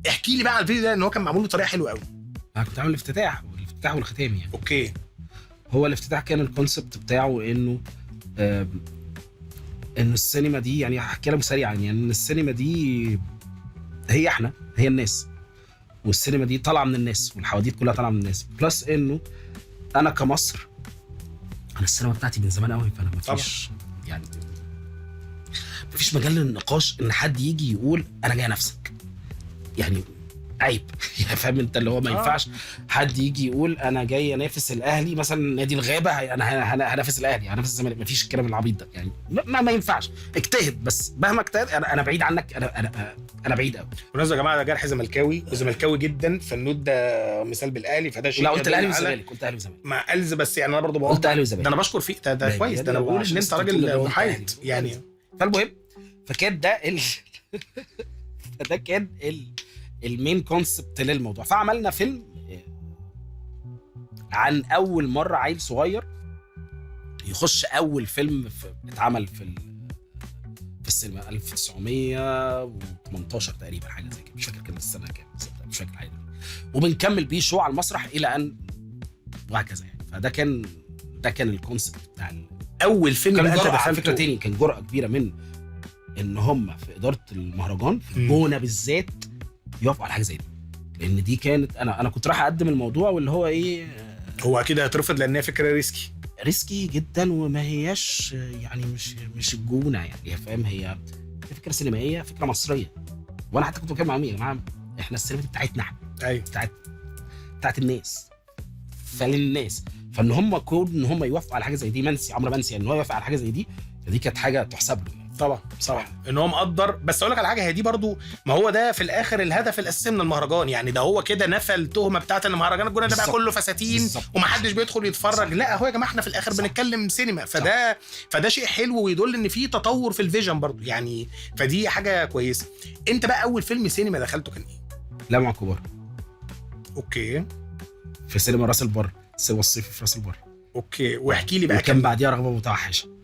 احكي لي بقى على الفيديو ده، ان هو كان معمول بطريقة حلوة قوي. انا كنت عامل الافتتاح والختام يعني. okay. هو الافتتاح كان ال concept بتاعه انه انه السينما دي، يعني هحكي لكم سريعا، يعني ان السينما دي هي احنا، هي الناس، والسينما دي طالعه من الناس، والحواديت كلها طالعه من الناس. plus انه انا كمصر، انا السينما بتاعتي من زمان قوي، فانا مفيش يعني مفيش مجال للنقاش ان حد يجي يقول انا جاي انافسك، يعني عيب يعني فاهم انت، اللي هو ما ينفعش حد يجي يقول انا جاي انافس الاهلي مثلا، نادي الغابة، انا هنافس الاهلي، هنافس الزمالك، مفيش الكلام العبيط ده يعني، ما ينفعش. اجتهد، بس مهما اجتهد انا بعيد عنك، انا بعيد قوي. بالمناسبة يا جماعة ده جرح زملكاوي، وزملكاوي جدا، فالنود ده مثال بالاهلي، فده شيء. لا قلت الاهلي والزمالك، قلت اهلي والزمالك مع الز، بس يعني انا برضه بقول قلت اهلي والزمالك، ده انا بشكر فيك، ده كويس، ده انا بقول ان انت راجل محايد يعني. فالمهم فكان ده فده كان ال main concept للموضوع. فعملنا فيلم عن اول مرة عيل صغير يخش اول فيلم اتعمل في السينما 1918 تقريبا، حاجة زي كده، مش فاكر كده السنة كام، مش فاكر حاجة. وبنكمل بيه show على المسرح الى ان وهكذا يعني. فده كان ده كان ال concept بتاع اول فيلم. كان جرأة على فكرة تاني، كان جرأة كبيرة من ان هم في ادارة المهرجان في الجونه بالذات يوافقوا على حاجة زي دي، لان دي كانت انا كنت رايح اقدم الموضوع واللي هو ايه، هو اكيد هيترفض لان هي فكرة risky جدا، وما هياش يعني مش الجونه يعني، فاهم، هي فكرة سينمائية، فكرة مصرية. وانا حتى كنت بتكلم معاهم يا جماعة احنا السينما دي بتاعتنا احنا، ايوه بتاعت الناس، فللناس. فان هم كون ان هم يوافقوا على حاجة زي دي، منسي عمرو منسي يعني ان هو يوافق على حاجة زي دي، فدي كانت حاجة تحسب له يعني. طبعا طبعا ان هو مقدر. بس اقول لك على حاجة، هي دي برضو، ما هو ده في الاخر الهدف الاساسي من المهرجان يعني. ده هو كده نفى التهمة بتاعت ان مهرجان الجونه ده بقى كله فساتين ومحدش بيدخل يتفرج. لا هو يا جماعة احنا في الاخر بنتكلم سينما، فده شيء حلو ويدل ان في تطور في ال vision برضو يعني، فدي حاجة كويسة. انت بقى اول فيلم سينما دخلته كان ايه؟ لا مع كبار. okay. في سينما راس البر، السينما الصيفي في راس البر. okay، واحكي لي بقى. كان بعديها رغبة متوحشه.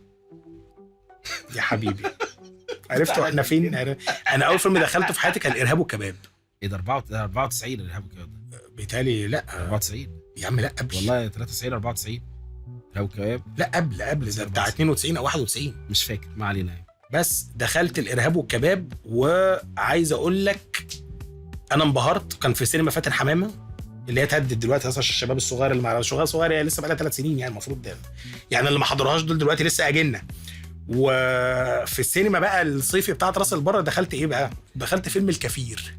يا حبيبي عرفتوا احنا فين؟ انا اول فيلم دخلته في حياتي كان الارهاب والكباب. ايه ده؟ 94 الارهاب والكباب ده بيتهيألي. لا 94 يا عم، لا قبل والله 93 94 الارهاب والكباب. لا قبل ده بتاع 92 او 91 مش فاكر، ما علينا يعني. بس دخلت الارهاب والكباب وعايز اقول لك انا انبهرت. كان في سينما فاتن حمامه اللي هي اتهدت دلوقتي اصلا عشان الشباب الصغير اللي ما صغير، هي لسه بقى لها 3 سنين يعني، المفروض ده يعني اللي ما حضرهاش دول دلوقتي لسه اجنه. وفي السينما بقى الصيفي بتاعت راس البر دخلت ايه بقى؟ دخلت فيلم الكفير.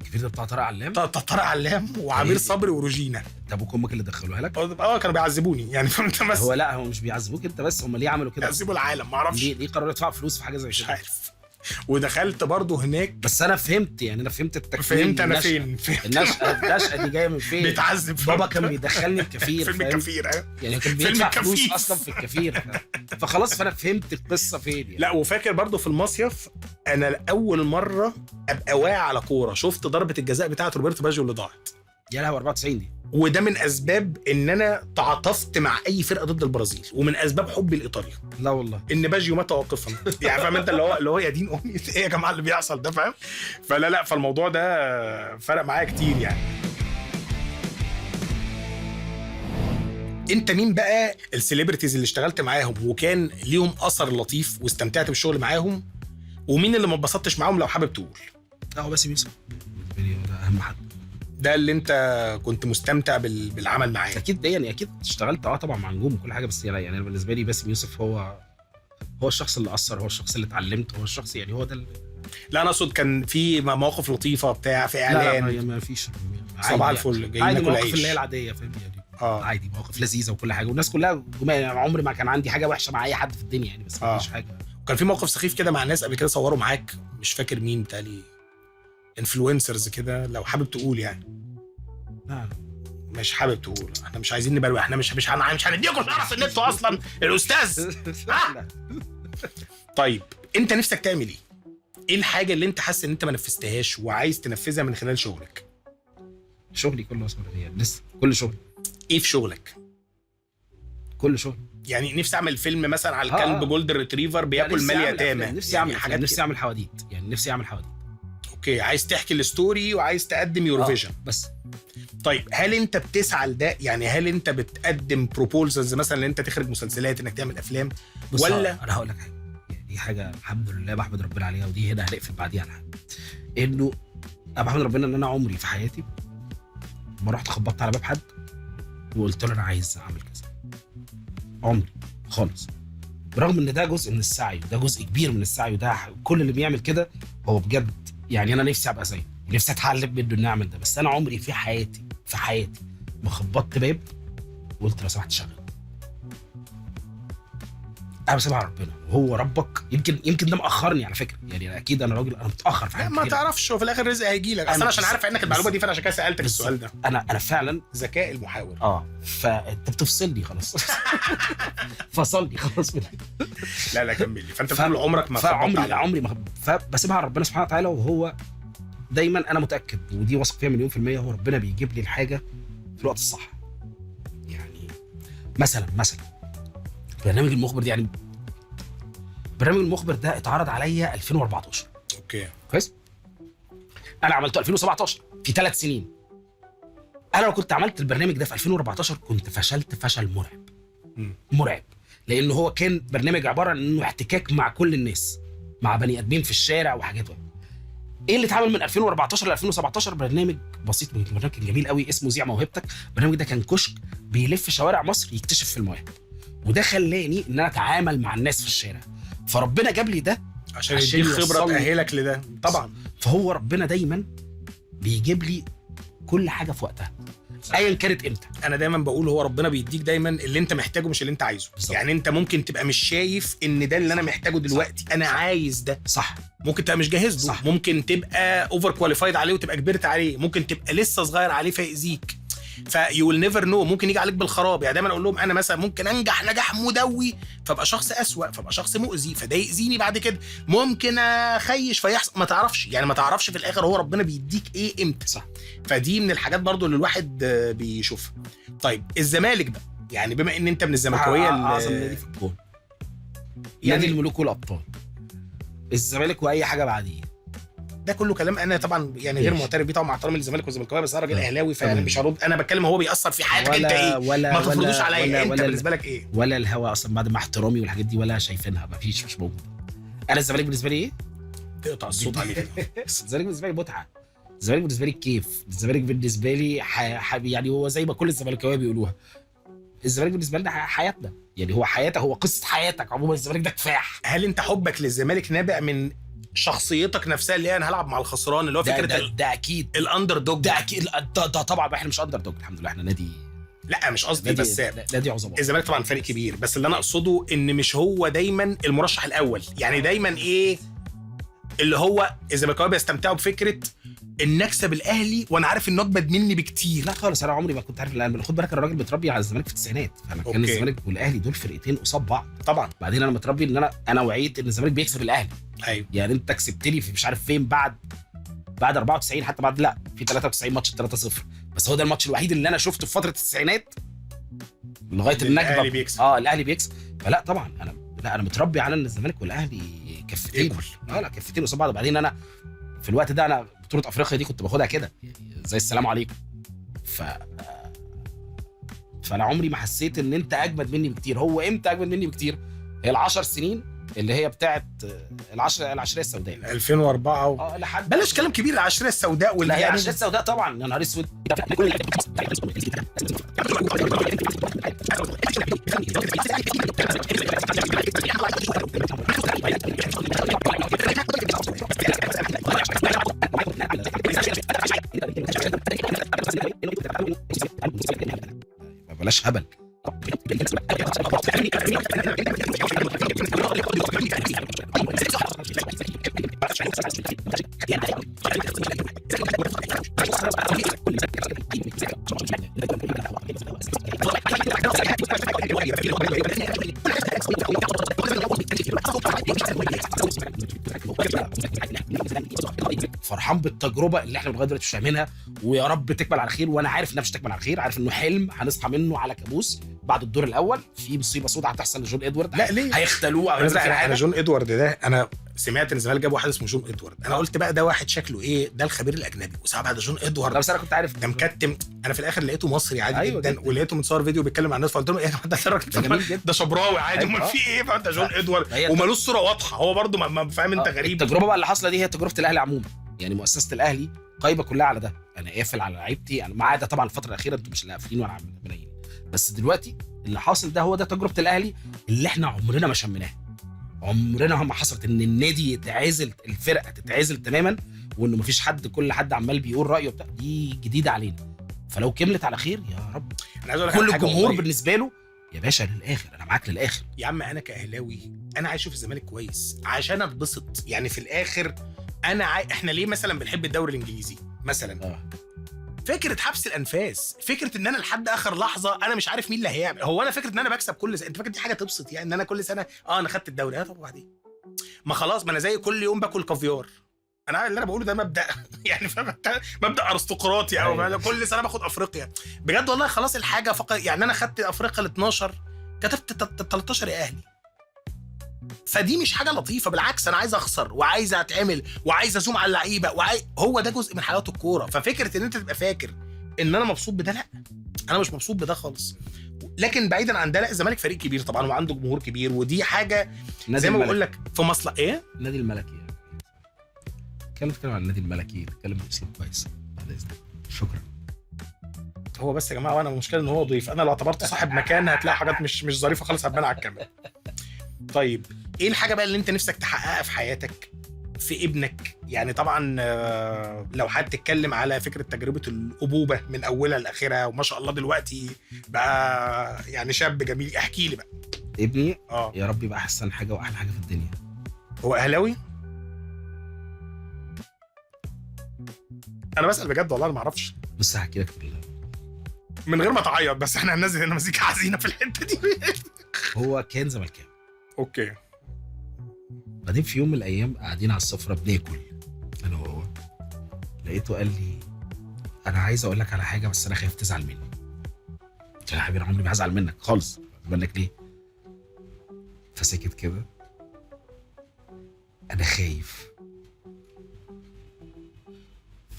الكفير ده بتاع طارق علام؟ بتاع طارق علام وعمير صبري وروجينا. ده ابوك وامك اللي دخلوها لك؟ اه كانوا بيعذبوني يعني، فهمت؟ بس هو لا، هو مش بيعذبوك انت بس، هم ليه عملوا كده؟ بيعذبوا العالم، ما اعرفش ليه قرروا يدفعوا فلوس في حاجة زي كده، مش عارف. ودخلت برضو هناك، بس انا فهمت يعني، انا فهمت التكوين، فهمت انا فين، النشأة دي جاية من فين، بيتعذب. بابا كان بيدخلني الكفير، فيلم الكفير ايوه يعني، كان بيدفع فلوس اصلا في الكفير، فخلاص فانا فهمت القصة فين يعني. لا وفاكر برضو في المصيف انا اول مرة ابقى واعي على كورة، شفت ضربه الجزاء بتاعه روبرتو باجيو اللي ضاعت. يا لهوي 94 دي. وده من اسباب ان انا تعاطفت مع اي فرقه ضد البرازيل، ومن اسباب حبي لايطاليا. لا والله ان باجيو مات واقفا يعني، فاهم انت اللي هو يا دين امي ايه يا جماعة اللي بيحصل ده، فاهم؟ فلا لا، فالموضوع ده فرق معايا كتير يعني. انت مين بقى ال celebrities اللي اشتغلت معاهم وكان ليهم اثر لطيف واستمتعت بالشغل معاهم، ومين اللي ما اتبسطتش معاهم لو حابب تقول؟ لا هو باسم يوسف ده اهم حد، ده اللي انت كنت مستمتع بالعمل معاه. اكيد يعني، اكيد اشتغلت طبعا مع نجوم وكل حاجة، بس يعني بالنسبة لي باسم يوسف هو الشخص اللي اثر، هو الشخص اللي اتعلمت، هو الشخص يعني، هو ده. لا انا اقصد كان في مواقف لطيفة بتاع في اعلان. لا ما فيش، صباح الفل جايين ناكل عيش، مواقف اللي هي العادية، فاهم يعني؟ عادي، مواقف لذيذة وكل حاجة، والناس كلها جمال يعني، عمري ما كان عندي حاجة وحشة مع اي حد في الدنيا يعني، بس ما فيش حاجة. وكان في موقف سخيف كده مع ناس قبل كده صوروا معاك، مش فاكر مين، بتاعي influencers كده، لو حابب تقول يعني. لا مش حابب تقول، احنا مش عايزين نبلوي، احنا مش هنديكم شرف ان انتوا اصلا الاستاذ. طيب انت نفسك تعمل ايه؟ ايه الحاجة اللي انت حاسس ان انت ما نفذتهاش وعايز تنفذها من خلال شغلك؟ شغلي كله اصلا يعني، لسه كل شغلي. ايه في شغلك؟ كل شغل يعني. نفسي اعمل فيلم مثلا على الكلب golden retriever بياكل مال يتامى. نفسي اعمل حاجات، نفسي اعمل حواديت يعني، نفسي اعمل حواديت. okay، عايز تحكي ال story وعايز تقدم your vision بس. طيب هل انت بتسعى لده يعني؟ هل انت بتقدم proposals مثلا ان انت تخرج مسلسلات، انك تعمل افلام؟ ولا انا هقول لك حاجة يعني، دي حاجة الحمد لله بحمد ربنا عليها، ودي هنا هنقفل بعديها على حاجة، انه انا بحمد ربنا ان انا عمري في حياتي ما رحت خبطت على باب حد وقلت له انا عايز اعمل كذا، عمري خالص. برغم ان ده جزء من السعي، وده جزء كبير من السعي، وده كل اللي بيعمل كده هو بجد يعني، انا نفسي ابقى زيه، نفسي اتعلم منه اني اعمل ده، بس انا عمري في حياتي ما خبطت باب وقلت لو سمحت شغل. انا بسيبها على ربنا، وهو ربك. يمكن ده مأخرني على فكرة يعني، اكيد انا راجل انا متاخر في حاجات ما تعرفش، وفي الاخر الرزق هيجي لك. اصل انا عشان عارف عنك المعلومة دي، فانا عشان كده سالتك السؤال ده. انا فعلا ذكاء المحاور. فانت بتفصلني خلاص. فصلني خلاص. لا كمل لي. فانت بتقول عمرك ما عمري ما فبسيبها على ربنا سبحانه وتعالى، وهو دايما انا متاكد ودي واثق فيها 1,000,000%، هو ربنا بيجيب لي الحاجة في الوقت الصح. يعني مثلا برنامج المخبر دي، يعني برنامج المخبر ده اتعرض عليا 2014. okay كويس، انا عملته 2017 في 3 سنين. انا لو كنت عملت البرنامج ده في 2014 كنت فشلت فشل مرعب. مرعب، لان هو كان برنامج عبارة عن انه احتكاك مع كل الناس، مع بني ادمين في الشارع وحاجات. ايه اللي اتعمل من 2014 ل 2017؟ برنامج بسيط، برنامج كان جميل قوي اسمه زيع موهبتك. البرنامج ده كان كشك بيلف شوارع مصر يكتشف في المواهب، وده خلاني ان انا اتعامل مع الناس في الشارع. فربنا جاب لي ده عشان يديك خبره تاهلك لده طبعا. فهو ربنا دايما بيجيب لي كل حاجة في وقتها. ايا كانت امتى. انا دايما بقول هو ربنا بيديك دايما اللي انت محتاجه مش اللي انت عايزه. بالظبط. يعني انت ممكن تبقى مش شايف ان ده اللي انا محتاجه دلوقتي، انا صح. عايز ده، صح. ممكن تبقى مش جاهز له، صح. ممكن تبقى over qualified عليه وتبقى كبرت عليه، ممكن تبقى لسه صغير عليه فيأذيك، ف you will never know، ممكن يجي عليك بالخراب. يعني دايما اقول لهم انا مثلا ممكن انجح نجاح مدوي فابقى شخص اسوأ، فابقى شخص مؤذي، فده يأذيني بعد كده، ممكن اخيش فيحصل، ما تعرفش، يعني ما تعرفش في الاخر هو ربنا بيديك ايه امتى. صح. فدي من الحاجات برضو اللي الواحد بيشوفها. طيب الزمالك بقى، يعني بما ان انت من الزملكاويه اعظم نادي في الكون، يعني نادي الملوك والابطال، الزمالك واي حاجة بعديه. ده كله كلام انا طبعا يعني غير ماشي. معترف بيه طبعا، مع احترامي للزمالك والزملكاويه، بس انا راجل تمام. اهلاوي، فيعني تمام. مش هرد. انا بتكلم هو بيأثر في حياتك انت ايه، ولا ما تفرضوش ولا عليا، ولا انت ولا بالنسبة لك ايه؟ ولا الهوا اصلا بعد ما احترامي والحاجات دي ولا شايفينها، ما فيش، مش موجودة. انا الزمالك بالنسبة لي ايه؟ تقطع الصوت عليك. الزمالك بالنسبة لي متعه، الزمالك بالنسبة لي الكيف، الزمالك بالنسبة لي يعني هو زي ما كل الزملكاويه بيقولوها، الزمالك بالنسبة لنا حياتنا، يعني هو حياتك، هو قصة حياتك عموما. الزمالك ده كفاح. هل انت حبك للزمالك نابع من شخصيتك نفسها اللي هي انا هلعب مع الخسران، اللي هو ده فكرة ده, ده اكيد، ال underdog؟ ده اكيد، ده طبعا احنا مش underdog الحمد لله، احنا نادي، لا مش قصدي، نادي بس نادي عظماء. الزمالك طبعا فريق كبير، بس اللي انا اقصده ان مش هو دايما المرشح الاول، يعني دايما ايه اللي هو الزملكاويه بيستمتعوا بفكره ان اكسب الاهلي وانا عارف انه اجمد مني بكتير. لا خالص، انا عمري ما كنت عارف الاهلي. خد بالك انا راجل متربي على الزمالك في التسعينات، فانا كان okay. الزمالك والاهلي دول فرقتين قصاد بعض. طبعا. بعدين انا متربي ان انا وعيت ان الزمالك بيكسب الاهلي. ايوه. يعني انت كسبتني في مش عارف فين بعد 94، حتى بعد، لا في 93 ماتش 3-0، بس هو ده الماتش الوحيد اللي انا شفته في فترة التسعينات لغاية النكبة الاهلي بيكسب. الاهلي بيكسب. فلا طبعا انا متربي على ان الزمالك والاهلي كفتين. لا كفتين قصاد بعض. وبعدين انا في الوقت ده انا بطوله افريقيا دي كنت باخدها كده يعني زي السلام عليكم. فانا عمري ما حسيت ان انت اجمد مني بكتير. هو امتى اجمد مني بكتير؟ هي ال10 سنين اللي هي بتاعت العشريه السوداء 2004 لحد بلاش كلام كبير، العشريه السوداء لا هي العشريه السوداء طبعا، يا نهار اسود. بلاش هبل. فرحان بالتجربة اللي احنا لغاية دلوقتي مش فاهمينها، ويا رب تكمل على خير. وانا عارف انها مش تكمل على خير، عارف انه حلم هنصحى منه على كابوس بعد الدور الاول. في مصيبة سوداء هتحصل لجون ادوارد. لا ليه؟ هيختلوه او انا جون ادوارد ده انا سمعت ان الزمالك جاب واحد اسمه جون ادوارد، انا قلت بقى ده واحد شكله ايه ده، الخبير الاجنبي، وساعة بعد جون ادوارد. لا بس انا كنت عارف ده مكتم. انا في الاخر لقيته مصري عادي. أيوة جدا. ولقيته متصور فيديو بيتكلم عن الناس، فقلت لهم ايه يا جماعة ده الراجل ده شبراوي عادي، امال في ايه؟ فانت جون ادوارد ومالوش صوره واضحة، هو برده ما فاهم انت غريب. التجربة بقى اللي حاصله دي هي تجربه الاهلي عموما، يعني مؤسسة الاهلي قايمة كلها على ده. انا قافل على لعيبتي، انا ما عدا طبعا الفترة الاخيرة انتوا مش لا قافلين ولا عاملين، بس دلوقتي اللي حاصل ده هو ده تجربه الاهلي اللي احنا عمرنا ما شميناها، عمرنا ما حصلت ان النادي يتعزل، الفرقة تتعزل تماما، وانه مفيش حد، كل حد عمال بيقول رايه بتاع، دي جديدة علينا. فلو كملت على خير يا رب. انا عايز اقول لك كل الجمهور بالنسبة له يا باشا للاخر، انا معاك للاخر يا عم. انا كاهلاوي انا عايز اشوف الزمالك كويس عشان اتبسط، يعني في الاخر انا احنا ليه مثلا بنحب الدوري الانجليزي مثلا؟ فكرة حبس الانفاس، فكرة ان انا لحد اخر لحظة انا مش عارف مين اللي هيعمل. هو انا فكرة ان انا بكسب كل سنة، انت فاكر دي حاجة تبسط؟ يعني ان انا كل سنة انا خدت الدوري، طب وبعدين؟ ما خلاص، ما انا زي كل يوم باكل كافيار. انا اللي انا بقوله ده مبدا يعني فاهم، مبدا ارستقراطي او كل سنة باخد افريقيا بجد والله. خلاص الحاجة فقط، يعني انا خدت افريقيا ال 12 كتبت 13 يا اهلي، فدي مش حاجة لطيفة. بالعكس انا عايز اخسر وعايز اتعمل وعايز ازوم على اللعيبة هو ده جزء من حلاوة الكورة. ففكره ان انت تبقى فاكر ان انا مبسوط بده، لا انا مش مبسوط بده خالص. لكن بعيدا عن ده، لا الزمالك فريق كبير طبعا وعنده جمهور كبير، ودي حاجة زي ما بقول لك في مصلحة ايه النادي الملكي. اتكلم عن النادي الملكي، اتكلم باسلوب كويس بعد اذنك. شكرا. هو بس يا جماعة وانا المشكلة ان هو ضيف، انا لو اعتبرت صاحب مكان هتلاقي حاجات مش ظريفة خالص هتبان على الكاميرا. طيب ايه الحاجة بقى اللي انت نفسك تحققها في حياتك، في ابنك، يعني طبعا لو حابب تتكلم على فكرة تجربه الابوبه من اولها لاخرها، وما شاء الله دلوقتي بقى يعني شاب جميل، احكي لي بقى. ابني يا رب يبقى احسن حاجة واحلى حاجة في الدنيا. هو اهلاوي؟ انا بسال بجد والله انا ما اعرفش. بص هحكي لك من غير ما تعيط، بس احنا هننزل هنا مزيكا حزينة في الحتة دي. هو كان زملكاوي. okay. بعدين في يوم من الايام قاعدين على السفرة بناكل انا وهو، لقيته قال لي انا عايز اقول لك على حاجة بس انا خايف تزعل مني. قلت له يا حبيبي انا عمري ما هزعل منك خالص، منك ليه؟ فسكت كده. انا خايف.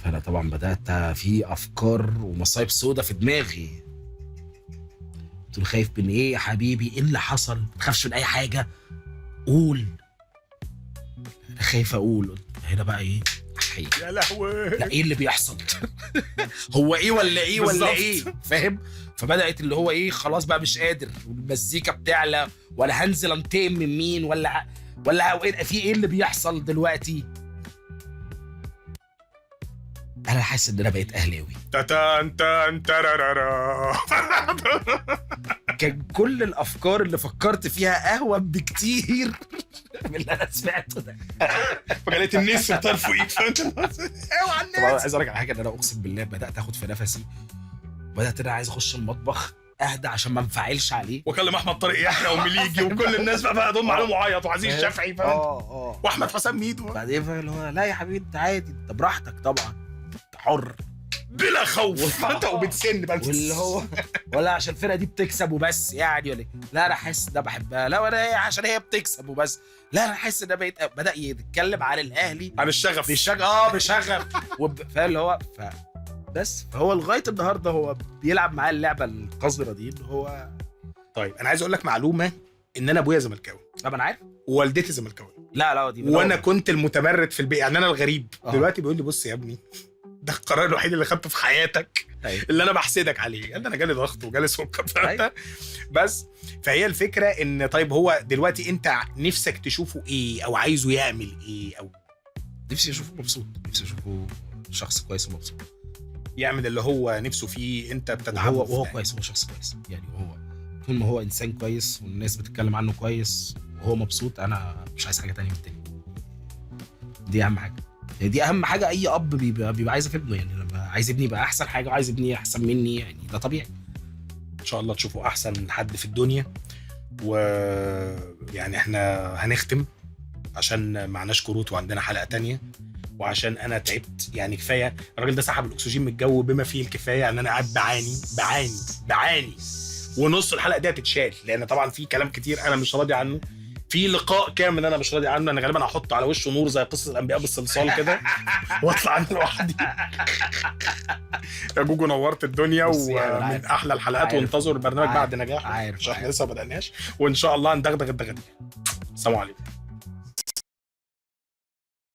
فانا طبعا بدات في افكار ومصايب سودة في دماغي. قلت له خايف من ايه يا حبيبي؟ ايه اللي حصل؟ ما تخافش من اي حاجة، قول. انا خايف اقول. هنا بقى ايه؟ يا لهوي، لا ايه اللي بيحصل؟ هو ايه ولا ايه ولا ايه؟ فاهم؟ فبدات اللي هو ايه، خلاص بقى مش قادر، والمزيكا بتعلى، ولا هنزل انتقم من مين، ولا إيه في ايه اللي بيحصل دلوقتي؟ انا حاسس ان انا بقيت اهلاوي. تتان تان ترارارا. كان كل الافكار اللي فكرت فيها اهون بكتير من اللي انا سمعته ده. فجالت النسر طار فوقيك. فانت اوعى الناس. طبعا عايز اقول لك على حاجة، ان انا اقسم بالله بدات اخد في نفسي، بدات انا عايز اخش المطبخ اهدى عشان ما انفعلش عليه، واكلم احمد طارق يحيى ومليجي وكل الناس بقى اضم عليهم وعيط وعزيز الشافعي واحمد حسام ميدو. بعدين اللي هو لا يا حبيبي انت عادي، انت براحتك طبعا، انت حر بلا خوف. انت وبتسن بقى واللي هو ولا عشان الفرقة دي بتكسب وبس يعني، ولا لا انا حاسس ده بحبها، لا ولا عشان هي بتكسب وبس، لا انا حاسس ان بقيت. بدا يتكلم عن الاهلي، عن الشغف، بشغف فاللي هو بس. فهو لغاية النهارده هو بيلعب معاه اللعبة القذرة دي اللي هو. طيب انا عايز اقول لك معلومة، ان انا ابويا زملكاوي. طب انا عارف. ووالدتي زملكاويه. لا دي وانا كنت المتمرد في البيت، يعني انا الغريب. دلوقتي بيقول لي بص يا ابني، ده القرار الوحيد اللي خدته في حياتك. أيوة. اللي انا بحسدك عليه. قال انا جالي ضغط وجالي سكر. أيوة. بس فهي الفكرة ان طيب هو دلوقتي انت نفسك تشوفه ايه، او عايزه يعمل ايه؟ او نفسي اشوفه مبسوط، نفسي اشوفه شخص كويس ومبسوط، يعمل اللي هو نفسه فيه. انت بتدعمه وهو كويس، هو شخص كويس يعني، وهو طول ما هو انسان كويس والناس بتتكلم عنه كويس وهو مبسوط، انا مش عايز حاجة تانية من الدنيا. دي اهم حاجة، دي اهم حاجة اي اب بيبقى عايزه في ابنه. يعني لما عايز ابني يبقى احسن حاجة، وعايز ابني احسن مني، يعني ده طبيعي. ان شاء الله تشوفوا احسن حد في الدنيا. ويعني احنا هنختم عشان معناش كروت وعندنا حلقة تانية، وعشان انا تعبت يعني كفاية. الراجل ده سحب الاكسجين من الجو بما فيه الكفاية، ان انا قاعد بعاني بعاني بعاني، ونص الحلقة دي هتتشال لان طبعا في كلام كتير انا مش راضي عنه، في لقاء كامل انا مش راضي عنه. انا غالبا هحط على وشه نور زي قصة الانبياء بالصلصال كده واطلع انا لوحدي. يا جوجو نورت الدنيا، ومن احلى الحلقات. وانتظروا البرنامج بعد نجاح، عشان احنا لسه ما بدأناش، وان شاء الله ندغدغ الدغدغة. السلام عليكم.